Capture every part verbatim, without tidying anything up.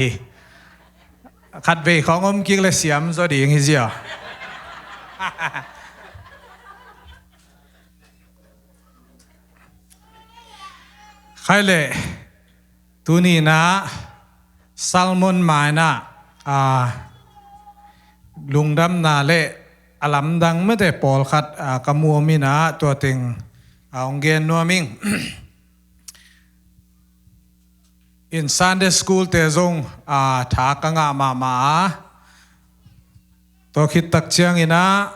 hi. Khatvei khawng om kik le siam zaw ding hi zia. Khai le, tuni inah Salmon mai inah, a, lungdamna le a lamdang mete pawlkhat, a, ka mu om inah tua teng, a, hong gen nuam ing. In Sunday school te zong, a, tha ka ngah mahmah a, tua khit tak ciang inah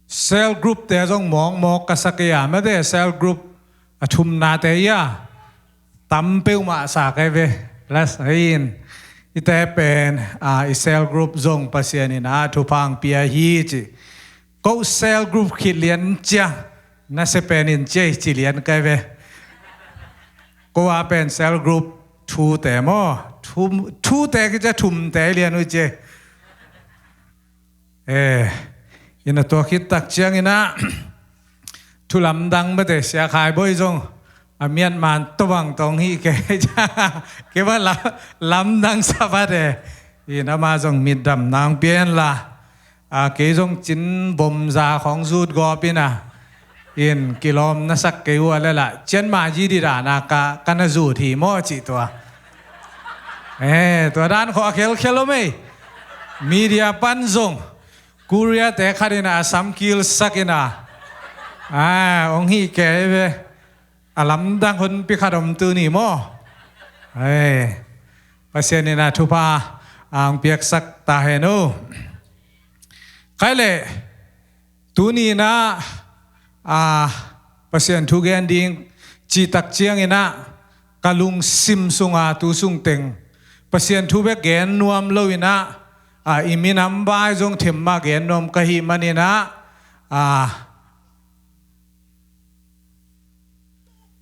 cell group te zong mawkmawk ka sa kei a, mete cell group a thumna te ia tam peuhmah sa kei ve. Plus in i te pen, a, i cell group zong Pasian inah thupha hong pia hi ci. Ko cell group khit lian cia, na se pen in cia ci lian kei ve. Ko a pen cell group thu te maw, thu, thu te kicia thum te lian uh cia. Eh, inah tua khit tak ciang inah thu lamdang mete Sia Khai Bawi zong a Myanmar tawh bang tawh hong hih kei, kei bang lam, lamdang sa mete. Inah amah zong mitdamna hong pia inla, a, kei zong cin bomza khawng zut gawp inah, in kilawm na sak kei uh a le lah, cian ma ji di dana ka, ka na zut hi maw cih tua. Eh, tua dan khawng a khelkhel om ei. Media pan zong Korea te khat inah a sam kil sak inah, a, hong hih kei ve. A lamdang hun pi khat om tuni maw. Ei, Pasian inah thupha hong piaksak ta hen uh. Khai le, tuni inah, a, Pasian thu gen ding cih tak ciang inah ka lungsim sunga tu sung teng Pasian thu bek gen nuam lo inah, a, i minam vai zong themmah gen nuam ka hih man inah, a,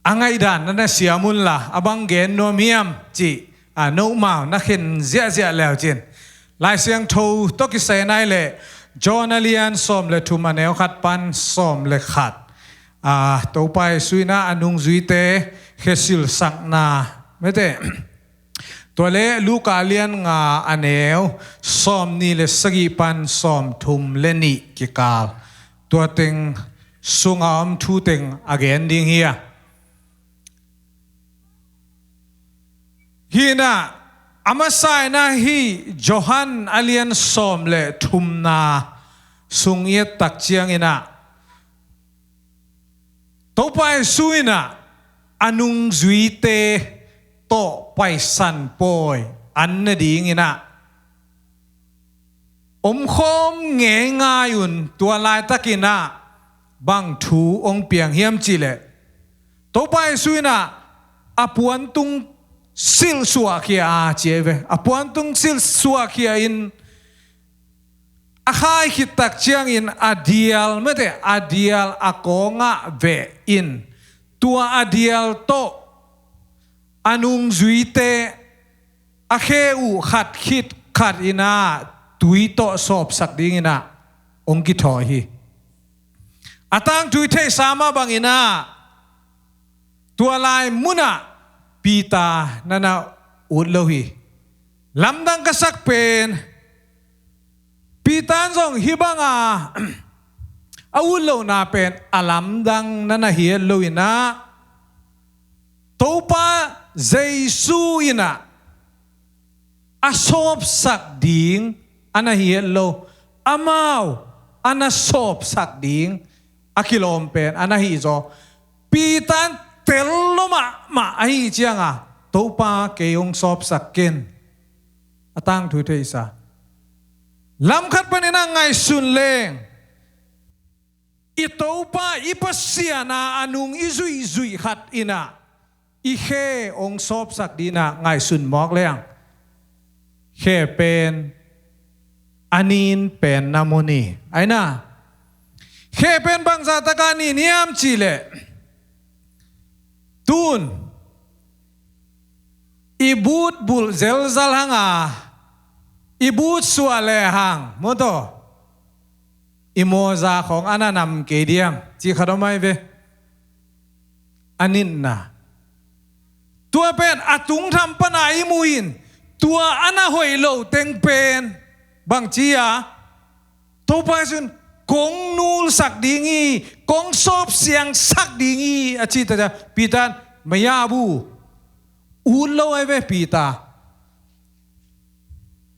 a ngaihdan na na siam unla, a bang gen nuam hiam cih, a, nomau na khen ziahziah leu cin. Lai Siangtho tawh kisai nai le, John a lian sawm le thum a neu khat pan sawm le khat. A, Topa Jesu inah a nungzuite khe silsakna mete. Tua le Luka a lian nga a neu sawm nih le sagih pan sawm thum le nih kikal. Tua teng sunga om thu teng a gen ding hi a. Hi inah, a masa inah hih Johan a lian sawm le thumna sung i et tak ciang inah, Topa Jesu inah a nungzuite tawh Paisan pawi an nading inah omkhawm ngeingai un, tua laitak inah bang thu hong piang hiam cih leh, Topa Jesu inah a puantung silh suahkhia a ci ei ve. A puantung silh suahkhia in a khai khit tak ciangin a dial mete, a dial a kawngah veh in, tua a dial tawh a nungzuite a khe uh khat khit khat inah tui tawh sawpsak ding inah hong kithawi hi. A tangthu i theihsa mah bang inah tua lai munah Peter na na ut lo hi. Lamdang ka sak pen, Peter in zong hih banga a ut lohna pen a lamdang na na hi het lo inah, Topa Jesu inah a sawpsak ding a na hi het lo, amau a na sawpsak ding a kilawm pen a na hi zaw. Peter in tel lo mahmah ahih cianga, Topa kei hong sawpsak ken. A tangthu theihsa. Lamkhat pan inah ngaihsun leng, i Topa i Pasian a a nung i zuihzuih khat inah i khe hong sawpsak ding inah ngaihsun mawk leng, khe pen a nin pen na mu ni. Ai na, khe pen bangzah taka a nin hiam cih leh, tun i but bulh zelzal hang a, i but suah lehang, maw taw, i mawza khawng a na nam kei diam cih khat om ai ve. A nitna, Tua pen a tungtham pana i mu in, tua a na hoih lo teng pen bangci a, Topa Jesu in kong nulsak ding hi, kong sawpsiangsak ding hi a ci ta ciang Peter in maya bu ut lo ai ve Peter.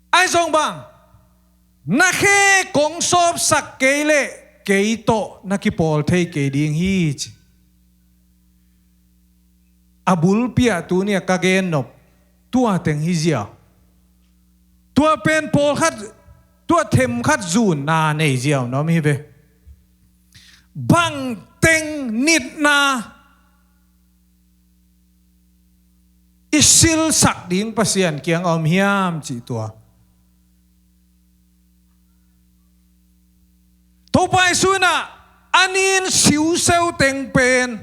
Ai zong bang na khe kong sawpsak kei leh kei tawh na kipawl thei kei ding hi ci. A bulpi ah tuni a ka gennop tua teng hi ziau. Tua pen pawlkhat, tua themkhat zunna nei ziau na om hi ve. Bang teng nitna i silsak ding Pasian kiang a om hiam cih tua. Topa Jesu in ah a nin siuseu teng pen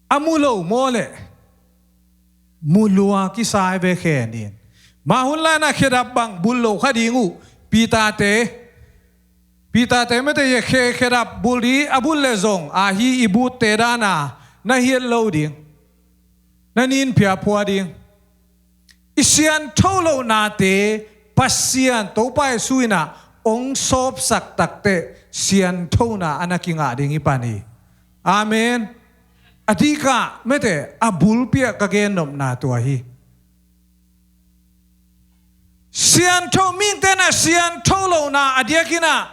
a mu lo maw leh mu lua kisa ai ve khe nin. Mah hun lai-in ah khedap bang bul lo kha ding uh Peter te. Peter te mete ye khe khedap bul ding a bul leh zong a hi i butte dan a na hiat lo ding. Na nin phiaphua ding. I siangtho lohnate Pasian Topa Jesu in ah hong sawpsak takteh siangthona a na kingah ding hi pan hi. Amen. A dikah mete a bulpi ah ka gennopna tua hi. Siangtho, mihingte in ah siangtho lohna a diakin ah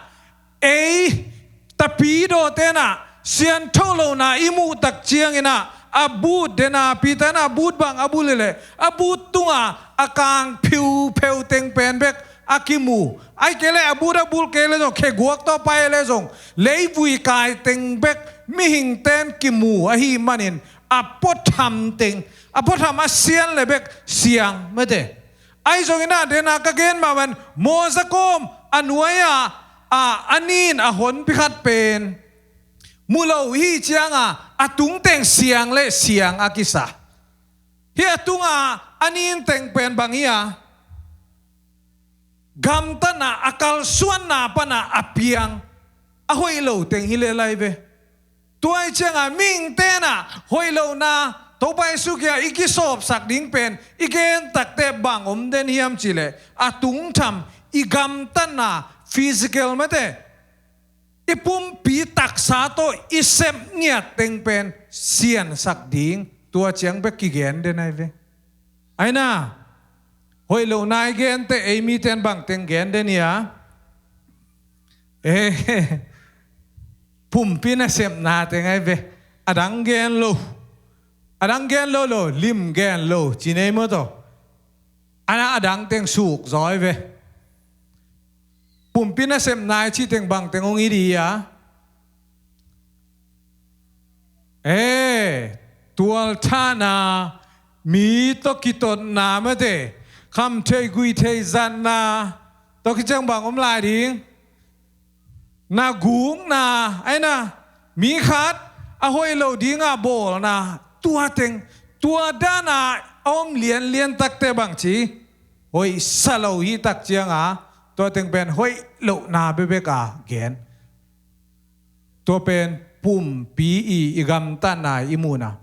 ei tapidawte in ah siangtho lohna i muh tak ciangin ah a but den a Peter in ah a but bang a bul hi leh a but tunga a kang phiupheu teng pen bek a kimu. Ai kei leh a but a bul kei leh zong kheguak tawh pai leh zong leivui kai teng bek mihingte in kimu ahih manin a puatham teng, a puatham a sian leh bek siang mete. Ai zongin ah den a ka gen mah bang Mawza kawm a nuai ah a nin a honpi khat pen mu lo hi ciang a a tung teng siang leh siang a kisa. Hih a tunga a nin teng pen bang hi a gamtatna a kalsuanna pana a piang a hoih lo teng hi lel ai ve. Tua hi ciang a mihingte in ah hoih lohna Topa Jesu kiang i kisawpsak ding pen i gen takteh bang om den hiam cih leh a tungtham i gamtatna physical mete i pumpi taksa tawh i sep ngiat teng pen siansak ding tua ciang bek kigen den ai ve. Ai na hoih lohna i gen teh ei mite in bang teng gen den hi a. Eh, pumpi nasepna teng ai ve. A dang gen lo. A dang gen lo lo, lim gen lo ci nei maw taw. A na a dang teng suk zaw ai ve. Pumpi nasepna i cih teng bang teng hong hi ding a. Eh, tualthahna, mi tawh kitotna mete, khamtheih guihtheih zatna tawh kiciang bang om lai ding. Na gukna ai na mi khat a hoih lo dinga bawlna tua teng, tua dana a om lianlian takte bangci hoih sa lo hi tak cianga tua teng pen hoih lohna bebek a gen. Tua pen pumpi i i gamtatna i muhna.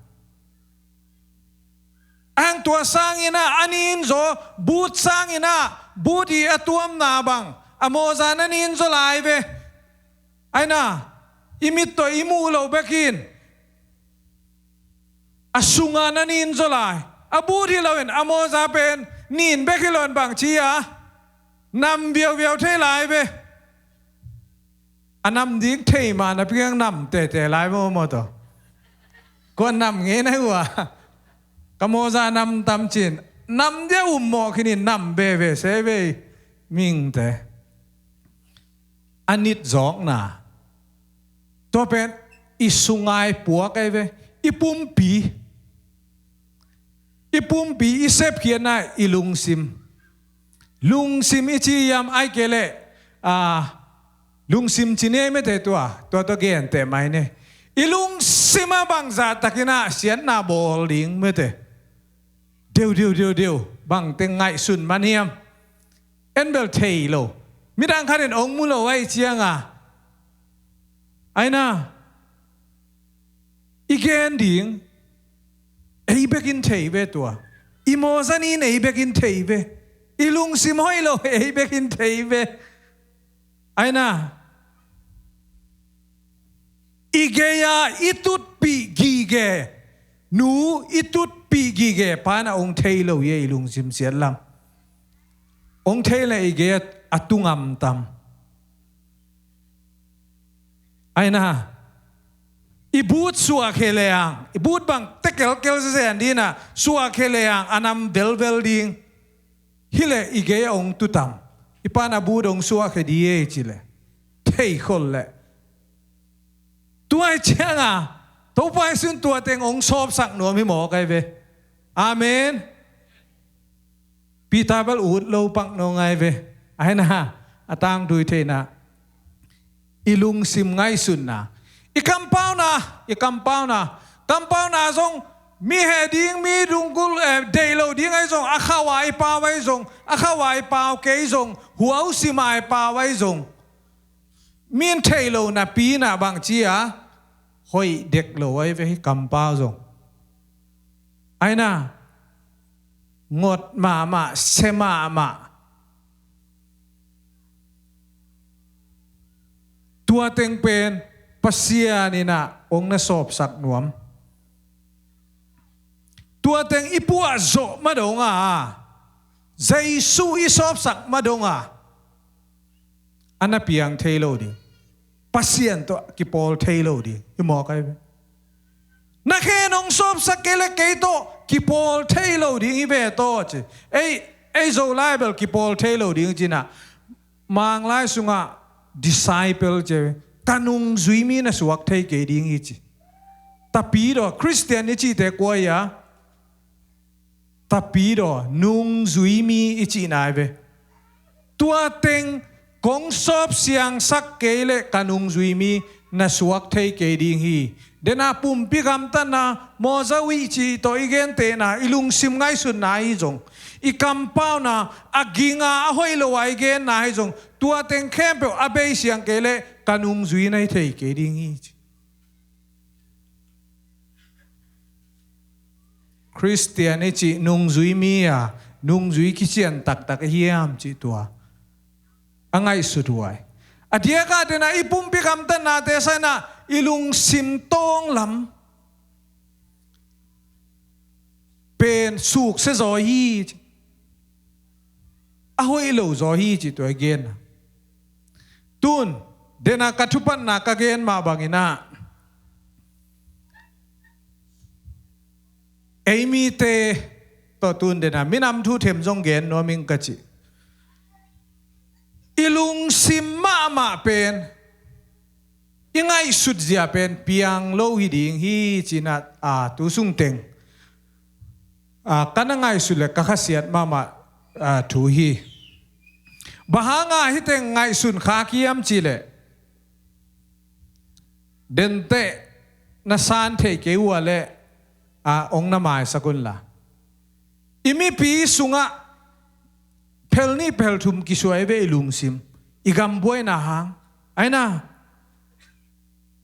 Ang tua sangin ah a nin zaw, but sangin ah but i a tuamna bang a mawza na nin zaw lai ve. Aina i mit tawh i muh loh bekin a sunga na nin zaw lai. A but hi loin a mawza pen nin bek hi loin bangci a nam viauviau thei lai ve. A nam ding thei ma na piang nam tete lai maw maw tawh. Kua nam ngei na hua ka mawza nam tam cin nam dia um mawh khinin nam veve se vei mingte. A nit zawkna tua pen i sungai puak ai ve. I pumpi i pumpi i sepkhiatna i lungsim. Lungsim i ci hiam ai kei leh a lungsim ci nei mete tua tua tua gente mai ne. I lungsim a bangzah takin ah siatna bawl ding mete. Deu deu deu deu bangte ngaihsun man hiam. En bel thei lo midang khatin ong mu lo ai cianga aina I gen ding ei bekin thei ve tua. I mawzan in ei bekin thei ve. I lungsim hoih lo ei bekin thei ve. Aina, i gei-a i tutpih gige, nu i tutpih gige pa in a ong thei lo hi a, i lungsim siatlam. Ong thei le i gei-a a tu ngamtam. Aina, i but suak he le ang, i but bang tekelkel zen dina suak he le ang a nam velvel ding. Hi le i gei-a ong tutam. I pa in a but ong suak he di e ci le thei khol le. Tua i cianga Topa i sun tua teng ong sawpsak nuam hi mawk ai ve. Amen. Peter bel ut lo pak no ngai ve. Aina, a tangthu i theihna, i lungsim ngaihsutna, i kampauna, i kampauna, kampauna zong mi he ding, mi dungkul, eh, deih lo ding ai zong, a khau a i pau ai zong, a khau a i pau kei zong, huausim a i pau ai zong, min thei lo napi na bang ci a hoih dek lo ai ve hi kampau zong. Aina, ngot mahmah, se mahmah. Tua teng pen Pasian in a ong na sawpsak nuam. Tua teng i puah zawh ma dong a, Jesu i sawpsak ma dong a, a na piang thei lo ding. Pasian tawh kipawl thei lo ding hi mawk ai ve. Na khe nong sawpsak kei le kei tawh kipawl thei lo ding hi ve tawh ci. Ei, ei Zolai bel kipawl thei lo ding ci na. Manglai sungah disciple ci, ka nungzui mi na suak thei kei ding hi ci. Tapidaw, Christian i cihte kua hi a? Tapidaw, nungzui mi i cihna ai ve. Tua teng kong sawp siangsak kei le ka nungzui mi na suak thei kei ding hi. Dena pumpi gamtatna, mawza wih ci tawh i gentehna, i lungsim ngaihsutna hi zong, i kampauna, a ginga a hoih lo a i genna hi zong, tua teng khempeuh a bei siang kei le ka nungzui na hi thei kei ding hi ci. Christian i cih nungzui mi a, nungzui kician taktak hiam cih tua a ngaihsut huai. A diakah dena i pumpi gamtatnate saina i lungsim tawng lam pen sukse zaw hi ci. A hoih lo zaw hi ci tua i gen. Tun dena ka thupatna ka gen mah bangin a, ei mite tawh tun dena minam thu them zong gen nuam ing ka ci. I lungsim mahmah pen, i ngaihsut zia pen piang lo hi ding hi ci na, a, tu sung teng, a, ka na ngaihsut le ka khasiat mahmah, a, thu hi. Bang hanga hi teng ngaihsun kha kiam ci le, denteh na san thei kei uh a le, a, ong na maisak un la. I mipi sungah phel nih phel thum kisuai ve i lungsim, i gambuaina hang. Aina,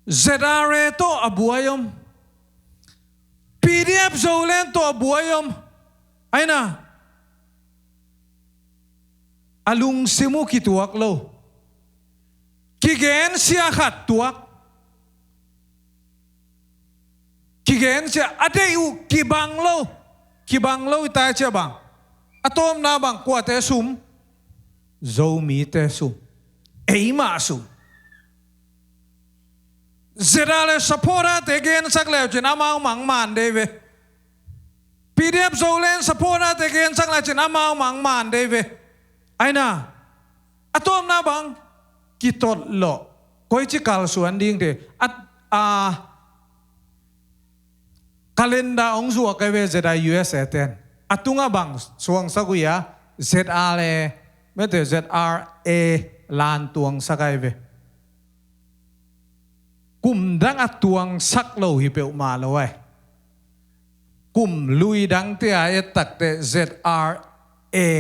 Z R A tawh a buai om, P D F Zoland tawh a buai om. Aina, a lungsim uh kituak lo. Kigensia khat tuak. Kigensia a deih uh kibang lo. Kibang lo i tai cia bang. A tawpna bang kuate sum? Zomite sum. Eimah sum. Z R A supporter te gensak leucin amau mangman dei ve. P D F Zoland supporter te gensak leucin amau mangman dei ve. Aina, a tawpna bang kitot lawh. Koici kalsuan dingte a, a, calendar ong zuak ai ve Z I U S A ten. A tungah bang suangsak uh hia? Z R A, mete Z R A lan tuangsak ai ve. Kum dang a tuangsak lo hi peuhmah lo ai. Kum lui dangte a ettakte Z R A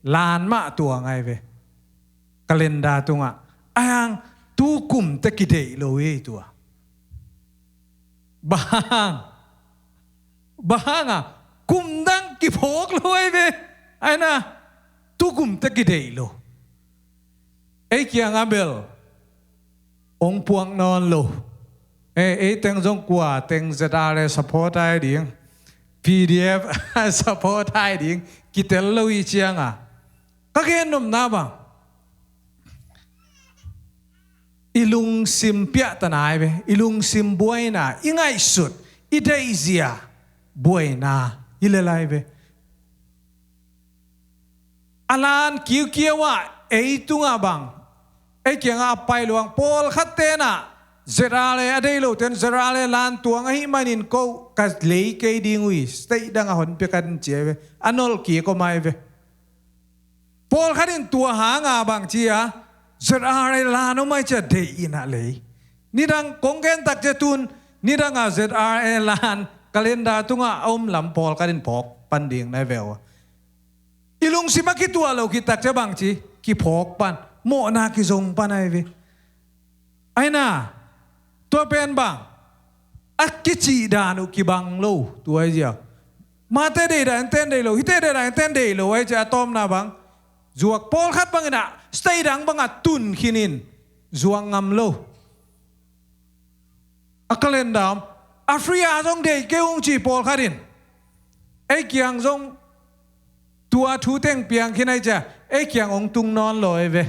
lan mah tuang ai ve. Calendar tungah. Aihang tu kumte kideih lo hi tua. Bang hang? Bang hang a, kum dang kiphawk lo ai ve. Ai na, tu kum teh kideih lo. Ei kiang a bel ong puak nawn lo. Ei, ei teng zong kua teng Z R A support ai ding, P D F support ai ding kitel lo i ciang a, ka gen nopna bang, i lungsim piahtana ai ve, i lungsim buaina, i ngaihsut, i deihzia buaina i lel ai ve. A lan kiukiau ah ei tungah bang, ei kiangah a pai luang pawlkhat tenah Z R A a deih lo ten Z R A lan tuang ahih manin ko ka lei kei ding uh hi, state dang a honpia ka din ci ai ve. A nolh kik om ai ve. Pawlkhat in tua hanga bang ci a, Z R A lan om ai cia deih in a lei. Nidang kong gen tak cia tun, nidang a Z R A lan calendar tungah a om lam pawlkhat in phawk pan ding nai ve uh a. I lungsim a kituah lo khit tak cia bang ci, kiphawk pan, mawhna kizong pan ai ve. Ai na, tua pen bang, a kicih dan uh kibang lo, tua ai zia. Mate deih dan ten deih lo, hite deih dan ten deih lo ai cia, a tawpna bang, zuak pawlkhat bangin a, state dang bangah tun khinin zuak ngam lo. A calendar om, a free a zong deih kei ung ci pawlkhat in. Ei kiang zong tua thu teng piang khin ai cia, ei kiang ong tung nawn lo ai ve.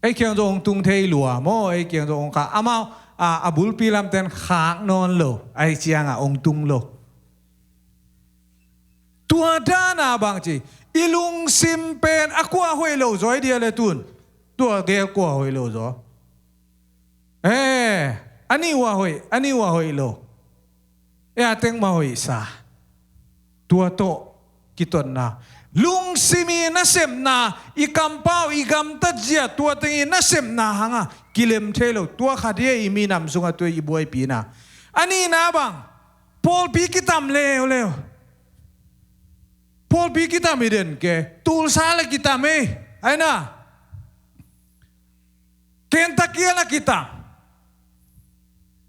Ei kiang zong ong tung thei lua maw, ei kiang zong ong khak. Amau a, a bulpi lamten khak nawn lo, ai ciangah ong tung lo. Tua dana bang ci, i lungsim pen a kua hoih lo zaw i dia le tun. Tua gel kua hoih lo zaw. Eh, a nih uh a hoih, a nih uh a hoih lo. Eh, a teng mah hoihsa. Tua tawh kitotna. Lungsim i nasepna, i kampau, i gamtat zia, tua teng i nasepna hanga kilem thei lo. Tua khat hi a i minam sungah tua i buaipina. A nihna bang, pawlpi kitam leuleu. Pawlpi kitam i den ke, Tulsa le kitam ei. Ai na, Kentucky a na kitam.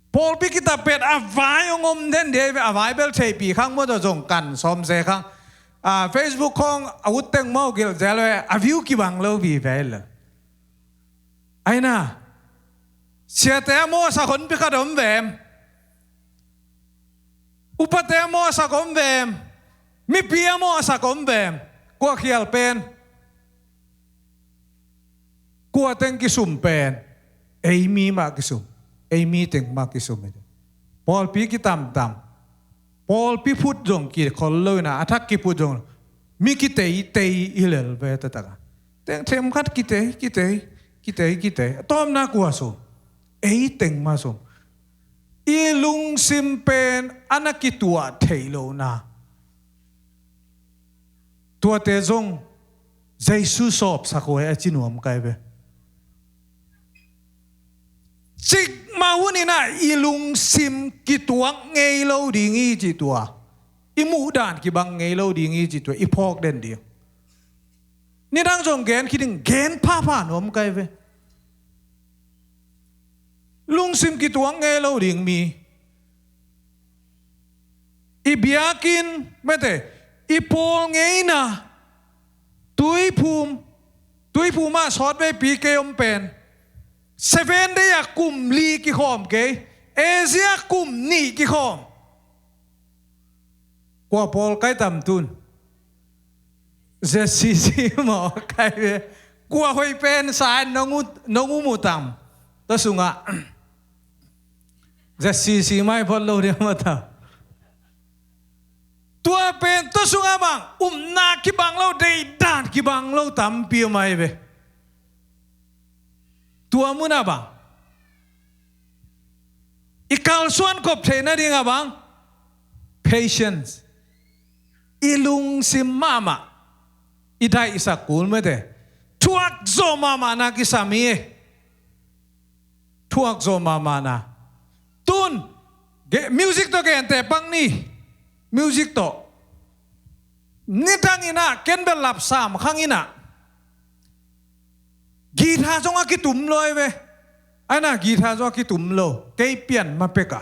Pawlpi kitam pen a vai ong om den dia, a vai bel theihpih khang maw, tua zong kan sawm se khang. A, Facebook khawng a ut teng maw gilh zel ve, a view kibang lo vive lo. Ai na, siate a mawhsak honpi khat om vem? Upate a mawhsak om vem? Mipi a mawhsak om vem? Kua khial pen? Kua teng kisum pen? Ei mi mah kisum. Ei mi teng mah kisum hi. Pawlpi kitamtam. Pawlpi phut zong kikhol lo ina, a thak kiphut zong. Mi kiteitei i lel ve taktak a. Teng themkhat kitei, kitei, kitei, kitei. A tawpna kua sum? Ei teng mah sum. I lungsim pen a na kituah theih lohna. Tuate zong Jesu sawpsak huai a ci nuam kai ve. Cikmah huninah i lungsim kituak ngei lo ding hi ci tua. I muhdan kibang ngei lo ding hi ci tua. I phawk den ding. Nidang zong gen khit ding, gen phapha nuam kai ve. Lungsim kituak ngei lo ding mi. I biakinn mete, i pawl ngeina, Tuiphum, Tuiphum ah sawtveipi kei om pen. Seven Day ah kum li kikhawm kei, Asia kum nih kikhawm. Kua pawl kai tam tun? Z C C maw kai ve. Kua hoih pen sa nong u, nong u mu tam? Tua sungah Z C C mai phot lo dia mata. Tua pen tua sungah bang, upna kibang lo, deihdan kibang lo tampi om ai ve. Tua munah bang, i kalsuan kop theih nadingah bang, patience. I lungsim mahmah, i daihsak kul mete. Thuak zawh mahmahna kisam hi. Thuak zawh mahmahna. Tun, music tawh gente pak ni. Music tawh. Nidang inah, ken bel lapsam khang inah. Guitar zong a kitum lo ai ve. Aina guitar zong a kitum lo, kei pian ma pek a.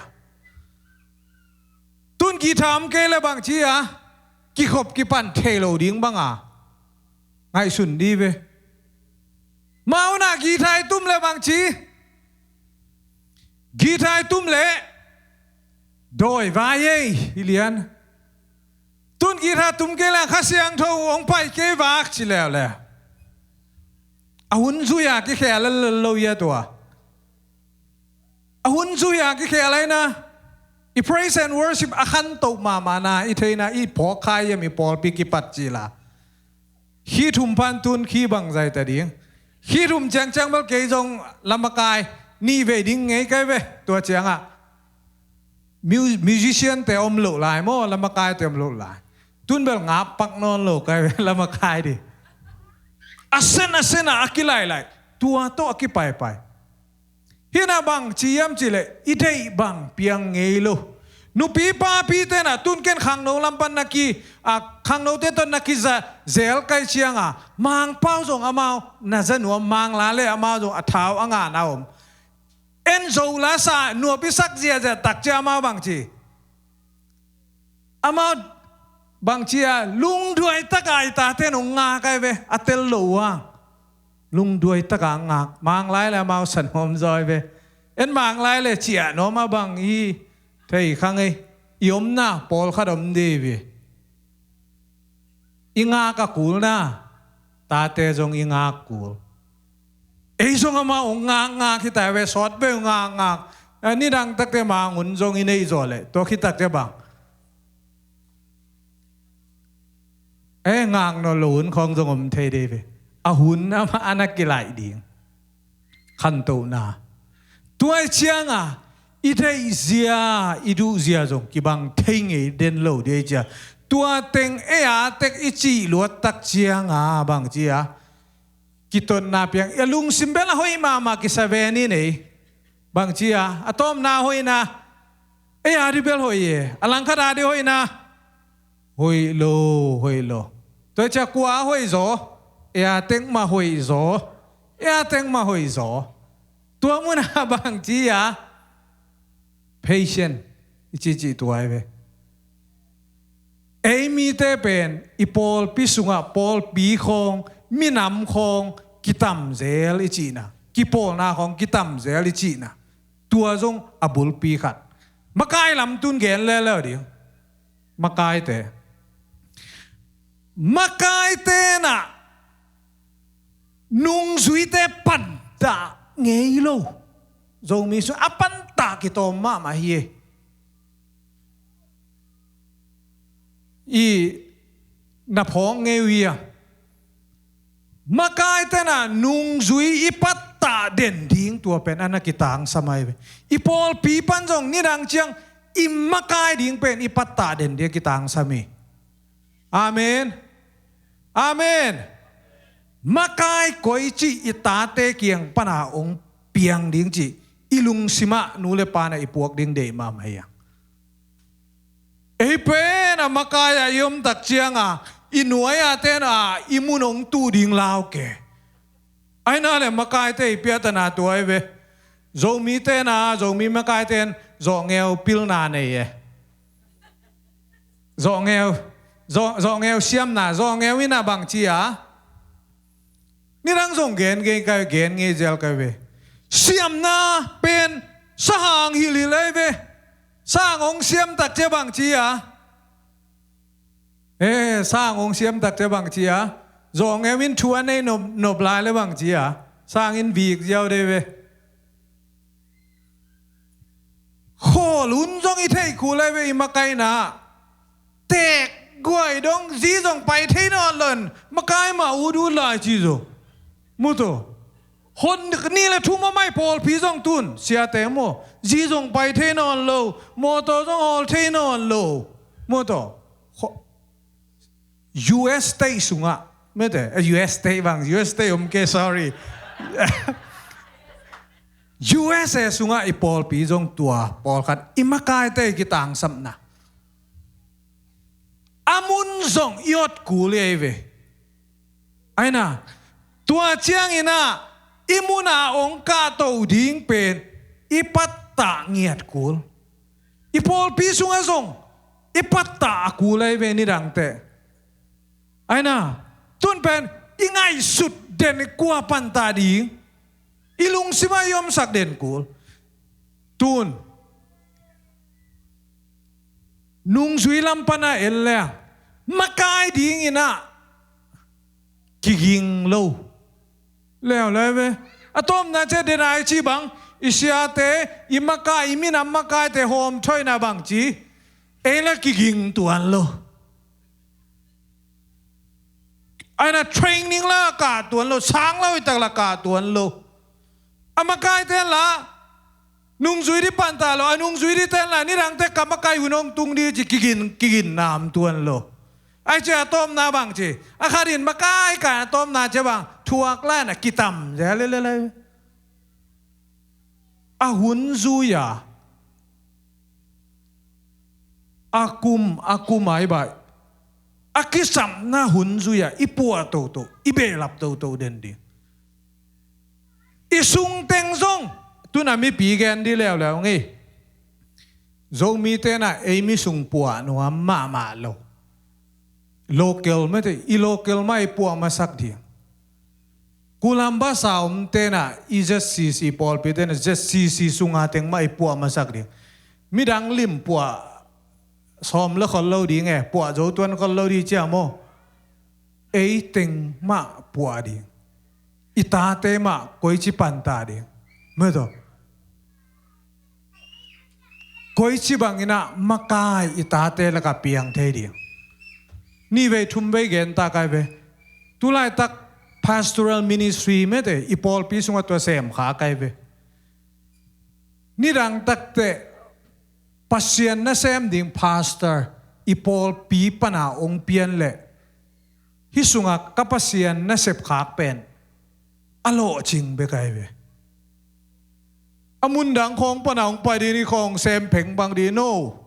Tun guitar om kei le bang ci a, kikhop kipan thei lo ding bang a ngaihsun di ve. Mauna guitar i tum le bang ci, guitar i tum le dawi vai ei hi lian. Tun guitar tum kei le Kha Siangtho hong pai kei vak ci leuleu. A hun zui a kikhel lo ia tua. A hun zui a kikhel aina, i praise and worship a khantoh mahmahna i theina i phawk kha hiam, i pawlpi kipat cila. Khi thum pan tun khi bang zai ta ding. Khi thum ciangciang bel kei zong lamakai nih vei ding ngei kai ve. Tua ciangah mu-, musician te om loh lai maw, lamakai te om loh lai. Tun bel ngap pak nawn lo kai ve, lamakai di. A sen a sen a a kilailai. Tua tawh a kipaipai. Hina bang ci hiam ci le, i deih bang piang ngei lo. Nupi papi tena tun ken khangno lam pan na ki, a, khangnote tawh na kiza zel kai cianga, Mangpau zong amau na za nuam, Mangla le amau zong a thau a ngana om. En zo la sa nuapi sak ziazia tak cia amau bang ci. Amau bang ci a, lungduai taka i tate nong ngak ai ve, a tel lo uh a. Lungduai taka ngak, Manglai le amau san hom zaw ai ve. En Manglai le ciah nuam a bang i thei kha ngei, i omna pawlkhat om di ve. I ngak a kul na, tate zong i ngak kul. Ei zong amau ngak ngak hi ta ve, sawt beu ngak ngak. A, nidang takte mangun zong i neih zaw le, tua khit takte bang. E, ngak nawn lo hun khawng zong om thei de ve. A hun amah a na kilaih ding. Khantohna. Tua i cianga, i theihzia, i duhzia zong kibang thei ngei den lo di ei cia. Tua teng ei a tek i cih luat tak cianga, bang cia. Kitotna piang, a lungsim bel a hoih mahmah kisa ve ni nei. Bang cia, a tawpna hoihna. Ei a di bel hoih e, a langkhat a di hoihna. Hoih lo, hoih lo. Tua cia kua a hoih zaw, ei a tek mah hoih zaw. Ei a tek mah hoih zaw. Tua muna bang cia. Patient, i cih cih tua ai ve. Ei mite pen, i pawlpi sungah, pawlpi khawng, minam khawng, kitamzel i cihna. Kipawlna khawng, kitamzel i cihna. Tua zong a bulpi khat. Makai lam tun gen leleu ding. Makaite. Makaite na nungzuite pantah ngei lo. Zomi sung a pantah kitawm mahmah hi e. I na phawk ngei uh hi a. Makai tena nungzui i pattah den ding tua pen a na kitangsam ai ve. I pawlpi pan zong nidang ciang i makai ding pen i pattah den ding a kitangsam hi. Amen. Amen. Makai koi cih i tate kiang pana ong piang ding cih i lungsimah nu le pana i puak ding deih mahmah hi a. Ei pen a makai a i om tak cianga i nuai a tena i mun ong tuh ding lau ke. Aina le makaite i piatana tua ai ve. Zomi tena, Zomi makai ten zawhngeu pilna nei e. Zawhngeu, zawh, zawhngeu siamna, zawhngeu ina bang cia. Nidang zong gen ngei kai, gen ngei zel kai ve. Siamna pen sahang hilhilh ai ve. Sahang ong siam tak cia bang cia. E, sahang ong siam tak cia bang cia. Zawhngeu in thu a nei nop, nop lai le bang cia. Sahang in vik ziau dei ve. Khawl hun zong i theih kul ai ve i makaina. Tek guai dong zi zong pai thei nawn lo in makai mah ut ut lai ci zo. Muto. Hon ni le thum a mai pawlpi zong tun siate maw. Zi zong pai thei nawn lo. Mawtaw zong hawl thei nawn lo. Muto. U S State sungah, mete, eh, U S State bang, U S State om ke, sorry. U S A sungah i pawlpi zong tua pawlkhat i makaite i kitangsamna. A mun zong i ot kul i ei ve. Aina, tua ciangina, I muna hong kahto ding pen i pattah ngiat kul. I pawlpi sungah zong i pattah a kul ahi ve nidangte. Aina, tun pen i ngaihsut den i kua pantah ding, i lungsimah i omsak den kul. Tun nungzui lam pana en leng makai dingin ah kiging lo. Leuleu ve. A tawpna ciah den a i ci bang, i siate, i makai, i minam makaite hawm thoina bang ci, ei la kiging tuan lo. Aina training la kah tuan lo, sang lo i tak la kah tuan lo. A makaite la nungzui di pantah lo, a nungzui di ten la nidangte ka makai hun hong tung di ci kigin, kigin nam tuan lo. Ai ci a tawpna bang ci, a khatin makai ka a tawpna ci bang thuak la na kitam ze le le le. A hun zui a, a kum, a kum ai bai, a kisapna hun zui a i puah toto, i behlap toto den ding. I sung teng zong, tuna mipi gen di leuleu ngei. Zomite na ei mi sung puah nuam mahmah lo. Local mate, i local mah i puah masak ding. Kulambas a omte na i Z C C pawlpite na Z C C sunga teng mah i puah masak ding. Midang lim puah sawm le khol lo ding e, puah zo tuan khol lo di cia maw. Ei teng mah puah ding. I tate mah koici pantah ding. Mate. Koici bangin ah makai i tate lakah piang thei ding. Ni vei thum vei gen ta kai ve. Tulaitak pastoral ministry mete i pawlpi sungah tua sem kha kai ve. Nidang takte Pasian nasem ding pastor i pawlpi pana ong pian leh, hih sungah ka Pasian nasep khak pen a lawhcing bek ahi ve. A mundang khawng pana hong pai ding i khawng sem pheng bang ding no.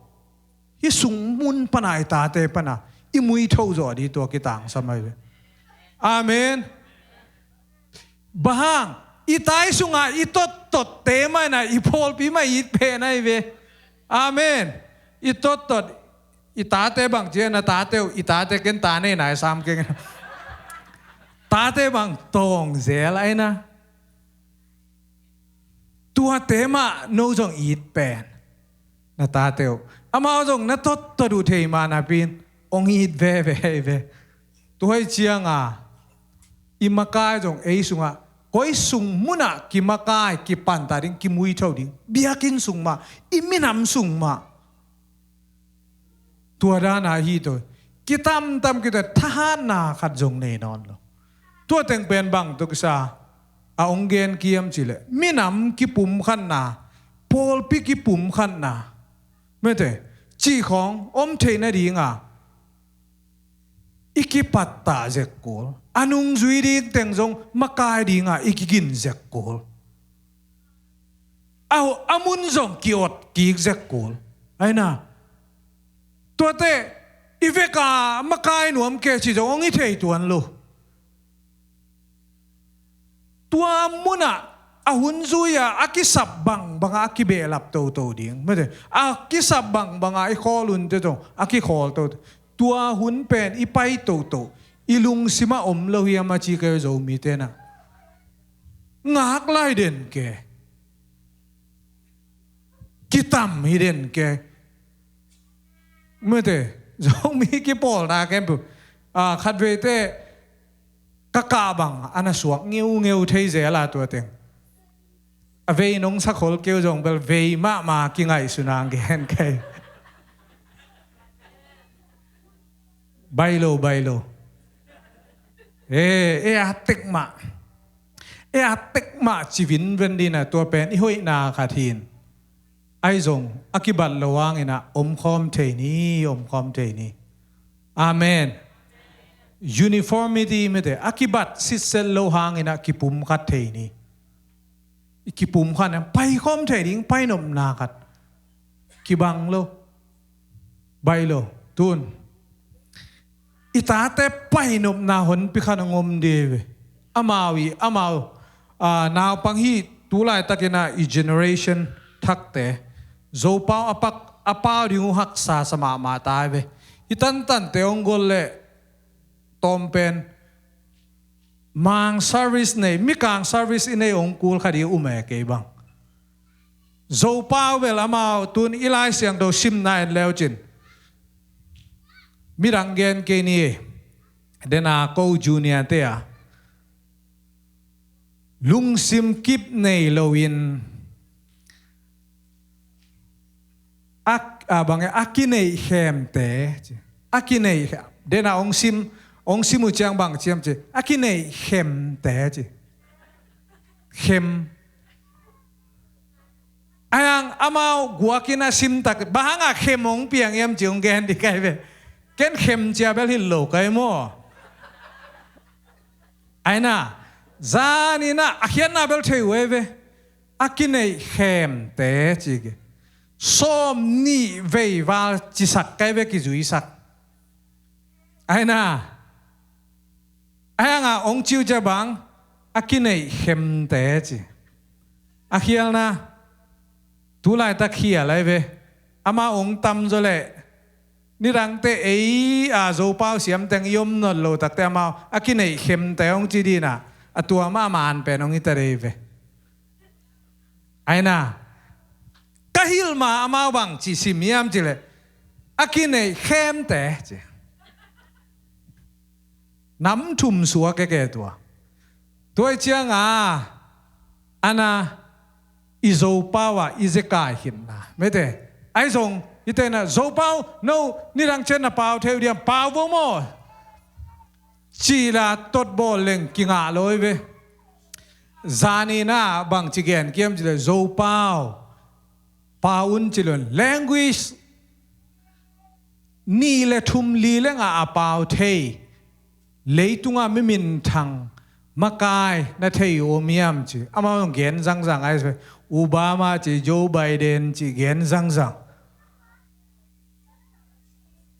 Hih sung mun pana i tate pana i muitho zawh ding tua kitangsam ahi ve. Amen. Bang hang, i tai sungah i tottotte mah na i pawlpi mah it pen ahi ve. Amen. I tottot, i tate bang cia na tate uh, i tate ken ta nei nai sam keng. Tate bang tawng zel ahi na. Tuate mah no zong it pen na tate uh. Amau zong na tottot uh thei mah napi in ong it veve ahi ve. Tua hi cianga i makai zong ei sungah koi sung munah kimakai, kipanta ding, kimuitho ding, biakinn sung mah, i minam sung mah. Tua dana hi to. Kitamtam kita thahatna khat zong nei nawn lo. Tua teng pen bang tuk sa a ong gen kiam cileh minam kipumkhatna, pawlpi kipumkhatna mete cih khawng om theih nadinga i kipattah zek kul. A nungzui ding teng zong makai dinga i kigin zek kul. A, a mun zong ki-ot kik zek kul. Aina. Tuate i veka makai nuam kei ci zong ong i thei tuan lo. Tua munah a hun zui-a a kisap bangbanga a kibehlap toto ding mete, a kisap bangbanga i khawl hunte zong a kikhawl toto. Tua hun pen i pai toto, i lungsimah om lo hiam a ci kei Zomite na. Ngak lai den ke. Kitam hi den ke. Mete, Zomi kipawlna kempu. A, khatveite ka kah bang a na suak ngeungeu thei zel a tua teng. A vei nong sakhol keu zong bel vei mahmah kingaihsuna gen kei. Bailo, bailo. E, e a tek mah. E a tek mah ci vinven dina tua pen i hoihna khat hin. Ai zong a kibat lo hangina omkhawm thei ni, omkhawm thei ni. Amen. Uniformity mete a kibat sitset lo hangina kipumkhat thei ni. I kipumkhat na paikhawm thei ding painopna khat. Kibang lo. Baih lo. Tun i tate painopna honpi khat a ngom dih ve. Amau i, amau Naupang hih tu laitakin ah i generation thakte Zopau a pau ding uh haksa sa mahmah ta hi ve. Hih tantante hong gol leh tawmpen Mang service nei, Mikang service i nei hong kul kha ding uh um e kei bang. Zopau bel amau tun i Lai Siangtho simna en leu cin midang gen kei ni e. Dena ko junior te a lungsim kip nei loin a, a bang e, a kineih khemte ci. A kineih khem. Dena hong sim, hong sim uh ciang bang ci hiam ci. A kineih khemte ci. Khem. Ahi hang amau guakin a sim tak, bang hanga khem hong piang hiam ci hong gen ding ka hi ve. Ken khem cia bel hi lo ka hi maw. Aina, zanin ah a khiatna bel thei uh hi ve. A kineih khemte ci hi. Sawm nih vei val cisak ka hi ve, kizuisak. Aina, ahi hanga hong ci uh cia bang, a kineih khemte ci. A khialna tu laitak khial ahi ve. Amau hong tam zaw leh nidangte ei a Zopau siamteng i om nawn lo takte amau a kineih khemte hong ci ding a, a tua mah a man pen hong hi ta dei ve. Aina, ka hilh ma amau bang ci sim hiam ci leh a kineih khemte ci. Nam thum suak e ke tua. Tua hi cianga ana i Zopau ah i zekai khitna mete. Ahi zong i tena Zopau no nidang ciang na pau thei uh diam, pau vo maw. Cih la tot bawl leng kingah lo hi ve. Zanin ah bang ci gen kiam ci leh Zopau pau un ci lon, language nih le thum li le ngah a pau thei, leitungah mi minthang makai na thei uh om hiam ci. Amau gen zangzang ahi ve. Obama ci, Joe Biden ci gen zangzang.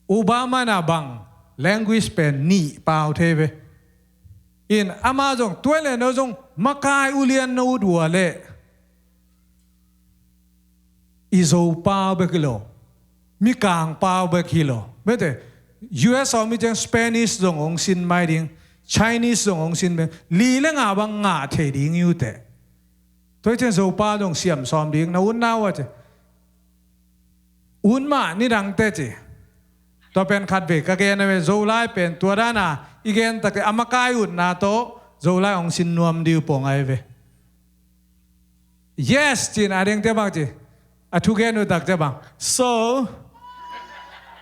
Obama na bang language pen nih pau thei ve. In ama zong tua leh no zong makai ulian no ut ua leh i Zopau bek hi lo, Mikang pau bek hi lo. Mete, U S a om hi ciang Spanish zong hong sin mai ding, Chinese zong hong sin mai, li le ngah bang ngah thei ding hi uh teh. Tua hi ciang Zopau zong siam sawm ding na ut na uh a ci. Ut mah nidangte ci. Tua pen khat vei ka gen a ve, Zolai pen tua dana i gen takte a makai utna tawh Zolai hong sin nuam ding uh pong ahi ve. Yes cin a ding te bang ci. A thugen uh tak cia bang, so.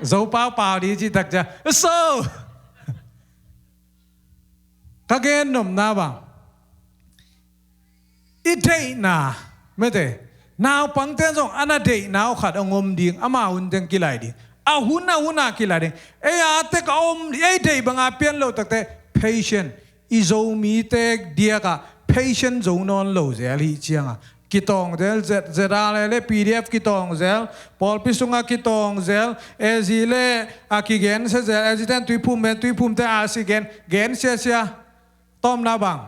Zopau pau ding ci tak cia, so. Ka gen nopna bang, i deihna mete, naupangte zong ana deihna uh khat hong om ding, ama hun teng kilai ding. A hun a hun a kilai ding. Ei a tek a om, ei deih banga pian loh takte patient. I Zomite diakah patient zo nawn lo zel hi cianga kitawng zel, Z R le P D F kitawng zel, pawlpi sunga kitawng zel, A Z le a kigensia zel, A Z ten tuiphum pen tuiphumte a si gen, gensiasia. Tawmna bang,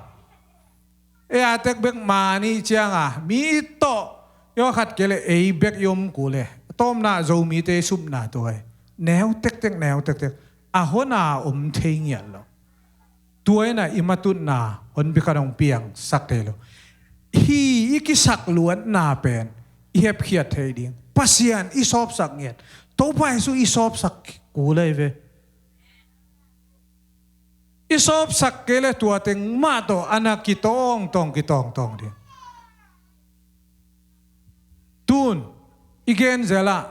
ei a tek bek man hi cianga mi tawh i aw khat kei le ei bek i om kul e. Tawmna Zomite i supna tua hi. Neu tektek, neu tektek. A hona om thei ngiat lo. Tua ina i matutna honpi khat hong piangsak thei lo. Hi i kisakluatna pen i hepkhiat thei ding. Pasian i sawpsak ngiat. Topa Jesu i sawpsak kul ahi ve. I sawpsak kei le tua teng mah tawh ana kitawngtawng kitawngtawng ding. Tun i gen zelah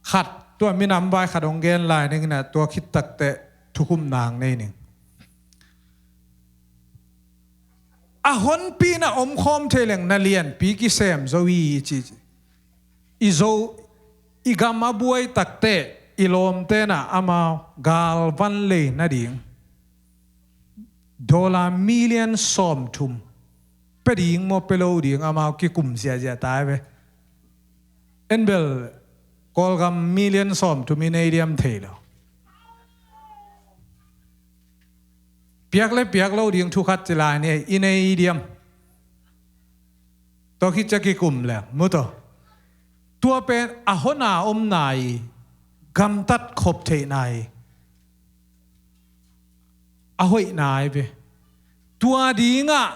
khat, tua minam vai khat hong gen lai ning ina, tua khit takteh thukhupna hong nei ning. A honpi na omkhawm thei leng na lianpi kisem zo hi i ci. I zo, i gam a buai takteh i lawmte na amau galvan lei nading dollar million sawmthum pia ding maw, pia lo ding amau kikum ziahziah ta hi ve. En bel Kawlgam million sawmthum i nei diam thei lo. Piak le piak lo ding thu khat ci lai ni, i nei diam? Tua khit ciang kikum le mu tawh. Tua pen a hona omna hi, gamtat khop theihna hi, a hoihna hi ve. Tua dingah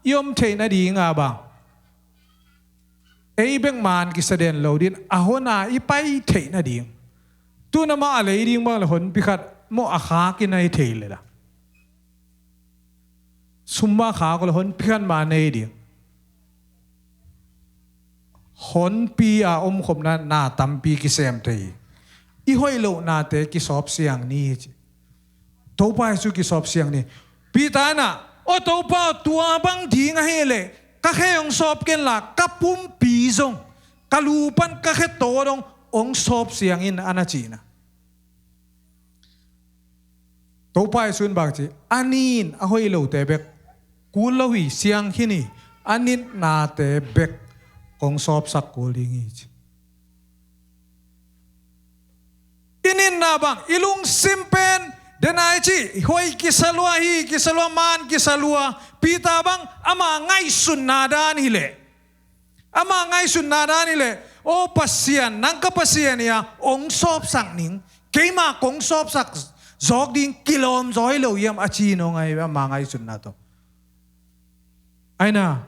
i om theihna dingah bang, ei bek maan kisa den lo ding, a hona i pai theihna ding. Tuna mah a lei ding bang le honpi khat maw, a khak i nei thei le la. Sum mah khak le honpi khat mah nei ding. Honpi a omkhopna na tampi kisem thei hi. I hoih lohnate kisawp siang ni hi ci. Topa Jesu kisawp siang ni. Peter in ah, "Aw Topa, tua bang ding ahih leh ka khe hong sawp ken la, ka pumpi zong, ka lu pan ka khe taw dong hong sawp siang in," a na cihna. Topa Jesu in bang ci, "A nin a hoih lote bek kul lo hi, siang khin hi, a nitnate bek kong sawpsak kul ding hi," ci. I nitna bang, i lungsim pen, den ai ci, hoih kisa lua, hi kisa lua, maan kisa lua. Peter bang, ama ngaihsutna dan hi leh, ama ngaihsutna dan hi leh, "Aw Pasian, nang ka Pasian hi a, hong sawpsak ning, keima kong sawpsak zawk ding kilawm zaw hi lo hiam?" a ci nong ai, ama ngaihsutna tawh. Ai na.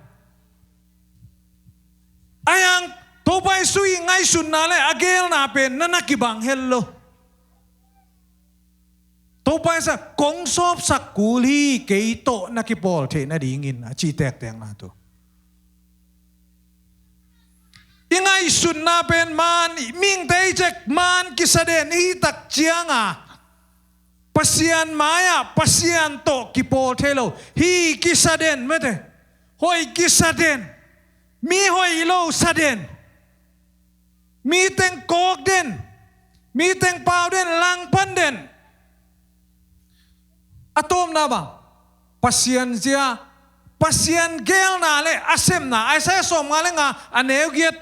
Ai ang, Topa Jesu i ngaihsutna le a geelna pen na na kibang hel lo. Topa Jesu, "Kong sawpsak kul hi, kei tawh na kipawl theihna dingin," a ci tektek na tu. I ngaihsutna pen maan, mihingte i cek maan kisa den i hih tak cianga, Pasian mai-ah Pasian tawh kipawl thei lo. Hi kisa den mete. Hoih kisa den. Mi hoih lo sa den. Mi teng kawk den. Mi teng pau den, langpan den. A tawpna bang, Pasian zia, Pasian geelna le a sepna. Isaiah sawmnga le nga, a neu giat,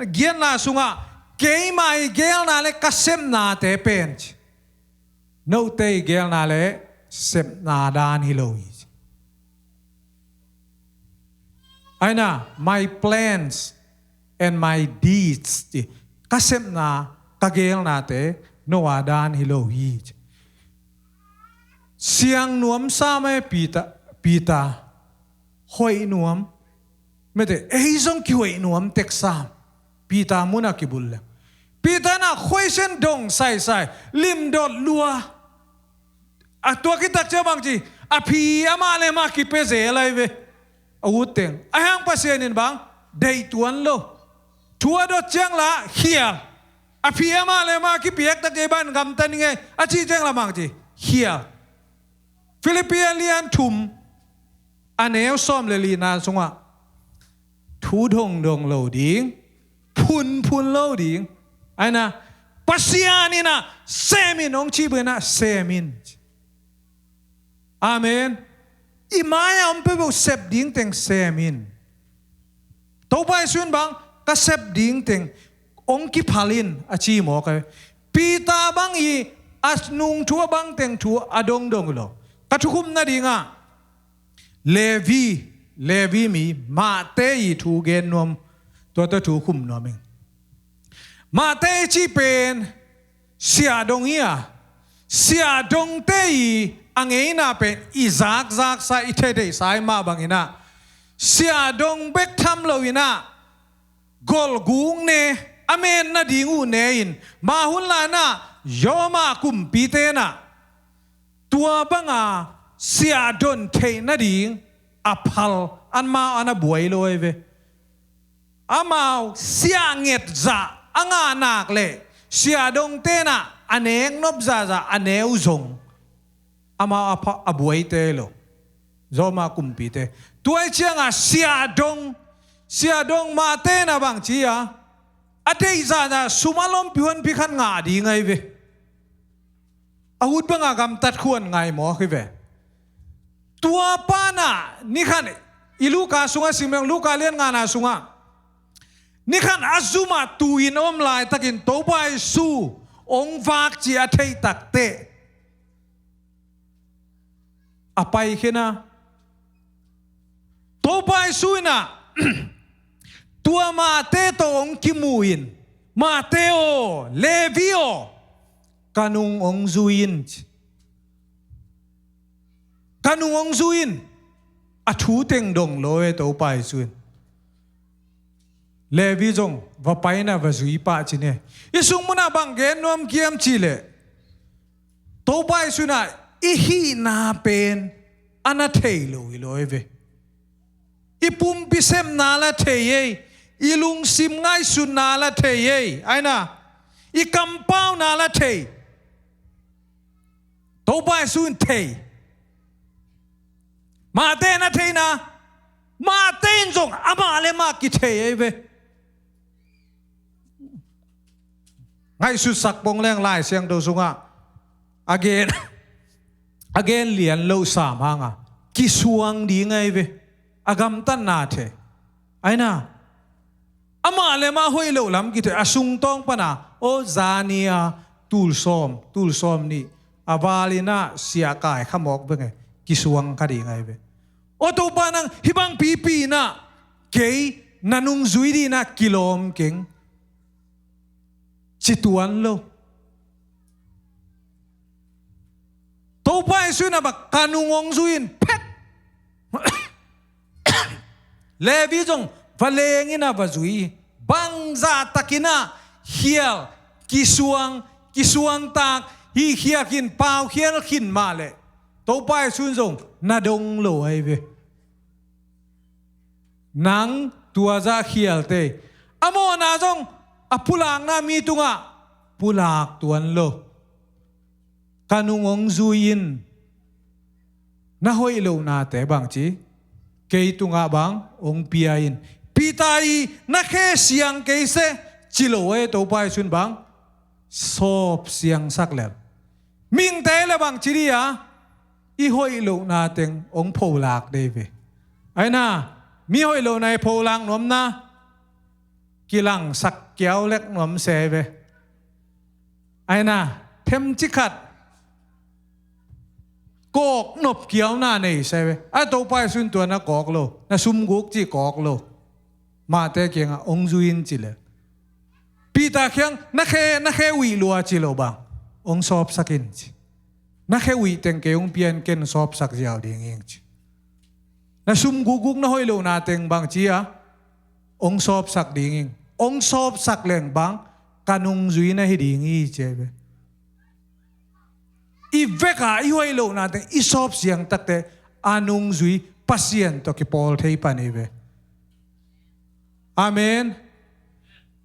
giatna sungah, "Keima i geelna le ka sepnate pen," ci. Note i geelna le sepna dan hi lo hi. Ai na, "My plans and my deeds," ci. Ka sepna, ka geelnate no a dan hi lo hi, ci. Siang nuam sa mai Peter, Peter. Hoih nuam. Mete, ei zong kihoih nuam tek sam. Peter munah kibul le. Peter na khoisen dong saisai, limdot lua. A tua kitak cia bang ci, a phi amah le amah kipia zel ai ve. A ut teng. A hang Pasian in bang, deih tuan lo. Thu a dot ciang la, khial. A phi amah le amah kipiak tak ei ban gamta ning ei. A ci ciang la bang ci, khial. Philippi a lian thum, a neu sawm le lina sungah, thu dongdong lo ding, phunphun lo ding. Ai na, Pasian in ah sem in hong ci bang in ah sem in. Amen. I mai-ah hong pia beuh sep ding teng sem in. Topa Jesu in bang, ka sep ding teng hong kiphal in a ci mawk ai. Peter bang i a nung thu a bang teng thu a dongdong lo. Ka thukhupna dingah Levi, Levi mi Mate i thu gen nuam, tua tawh thu khum nuam ing. Mate i cih pen siahdong hi a, siahdongte i a ngeina pen i zakzaksa, i theihtheihsa i mah bang in ah, siahdong bek tham lo in ah, golguk ne, a metna ding uh ne in, mah hun lai in ah, Roma kumpite in ah tua banga siahdon theihna ding a phal, anmau an a buai lo ai ve. Amau siahnget zah a ngah nak leh siahdongte in ah a nek nop zahzah a neu zong, amau a pha-, a buaite lo. Roma kumpite. Tua i ciangah siahdong, siahdong Mate in ah bang ci a, a deih zahzah sum a lompi honpi khat ngah ding ai ve. A ut banga gamtat khuan ngai mawk hi ve. Tua pa in ah, ni khat, i Luka sungah sim leng, Luka lian ngana sungah, ni khat a zumah tu-in om laitakin Topa Jesu hong vak ci a theih takteh, a paikhia a, Topa Jesu in ah tua mahte tawh hong kimu in, "Mahte aw, Levi aw, ka nung hong zui in," ci. "Ka nung hong zui in." A thu teng dong lo e Topa Jesu in. Levi zong va pai in ah va zui pah ci ni. I sung munah bang gen nuam hiam cih leh, Topa Jesu in ah i hihna pen a na thei lo hi lo e ve. I pumpi sepna la thei ei, i lungsim ngaihsutna la thei ei, aina, i kampauna la thei. Topa Jesu in thei. Mahte na theihna, mahte in zong amah le mah kithei ei ve. Ngaihsutsak pong leng Lai Siangtho sungah a gen, a gen lian loh sam hanga kisuang ding ei ve. A gamtatna thei. Aina, amah le mah hoih loh lam kithei, a sungtawng pana, aw, zani-a tul sawm, tul sawm nih a val in ah siahkai kha mawk beng e, kisuang kha ding ei ve. Aw Topa, nang hih bang pipi in ah kei na nungzui ding in ah kilawm keng, ci tuan lo. Topa Jesu in ah bang, "Ka nung hong zui in," phet. Levi zong va leng in ah va zui. Bangzah takin ah khial, kisuang, kisuangtak, hih khial khin, pau khial khin mah leh Topa Jesu in zong na dong lo ei ve. Nang tua zah khial tei. A mawhna zong a pulakna mi tungah pulak tuan lo. "Ka nung hong zui in." Na hoih lohnate bang ci, kei tungah bang hong pia in. Peter i, "Na khe siang kei seh," ci lo e Topa Jesu in bang, sawp siangsak lel. Mihingte le bang ci ding a, i hoih lohna teng hong pholak dei ve. Aina, mi hoih lohna i pholak nuamna, kilangsak kiau lek nuam se ve. Aina, themcik khat kawk nop kiauna nei se ve. A Topa Jesu in tua na kawk lo, na sumguk cih kawk lo. Mahte kiangah hong zui in ci leh, Peter kiang, "Na khe, na khe uih lua," ci lo bang, "Hong sawpsak in," ci. "Na khe uih teng kei hong pia in, ken sawpsak ziau ding ing," ci. Na sumgukguk, na hoih lohna teng bang ci a, "Hong sawpsak ding ing." Hong sawpsak leng bang, "Ka nungzui na hi ding hi," ci ve. I veka i hoih lohna teng i sawp siang takte, a nungzui Pasian tawh kipawl thei pan hi ve. Amen.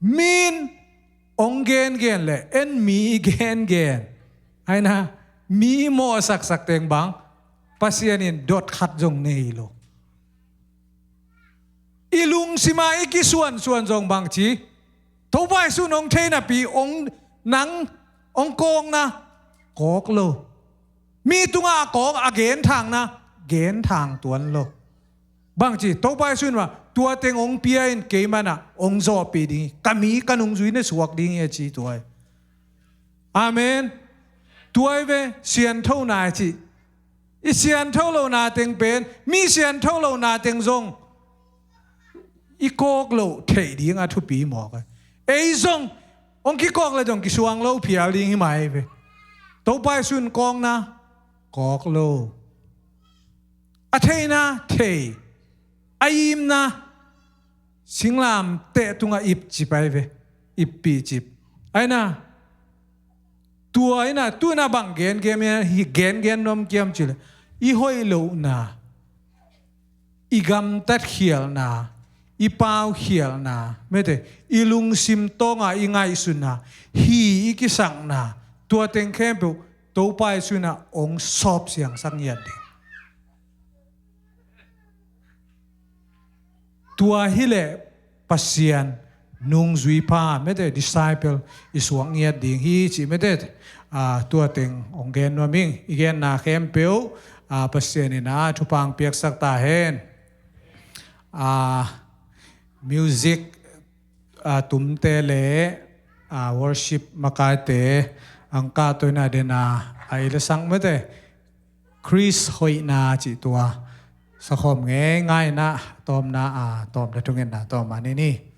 Min hong gengen le en mi i gengen, aina, mi i mawhsaksak teng bang, Pasian in dot khat zong nei lo. I lungsima i kisuansuan zong bang ci, Topa Jesu in hong thei napi, hong, nang hong kawkna kawk lo. Mi tungah a kawk, a genthangna genthang tuan lo. Bang ci, Topa Jesu in mah, "Tua teng hong pia in, kei manah hong zawhpih ding hi, ka mi ka nungzui na suak ding hi," a ci tua hi. Amen. Tua hi ve, sianthona hi ci. I siantho lohna teng pen, mi siantho lohna teng zong i kawk loh theih ding a thupi mawk a. Ei zong hong kikawk le zong kisuang lo phial ding hi mai ve. Topa Jesu in kawkna kawk lo. A theihna thei. A imna singlamteh tungah ipcip ai ve. Ippihcip. Aina, tua ina, tu ina bang gengen, hi gengen nuam kiam cih leh, i hoih lohna, i gamtat khialhna, i pau khialhna, mete, i lungsim tawnga i ngaihsutna, hi i kisakna, tua teng khempeuh Topa Jesu ina hong sawp siangsak ngiat ding. Tua hileh Pasian nungzuipha, mete, disciple i suak ngiat ding hi cih, mete, ah, tua teng hong gen nuam ing. I genna khempeuh, ah, Pasian ina thupha piaksak ta hen. Ah, music, ah, tumte le, ah, worship makaite, angka toina dena, ah, i la sang, mete, Khrist hoihna cih tua sakhawm ngeingai na tawmna a tawm le thungetna tawm a ni ni.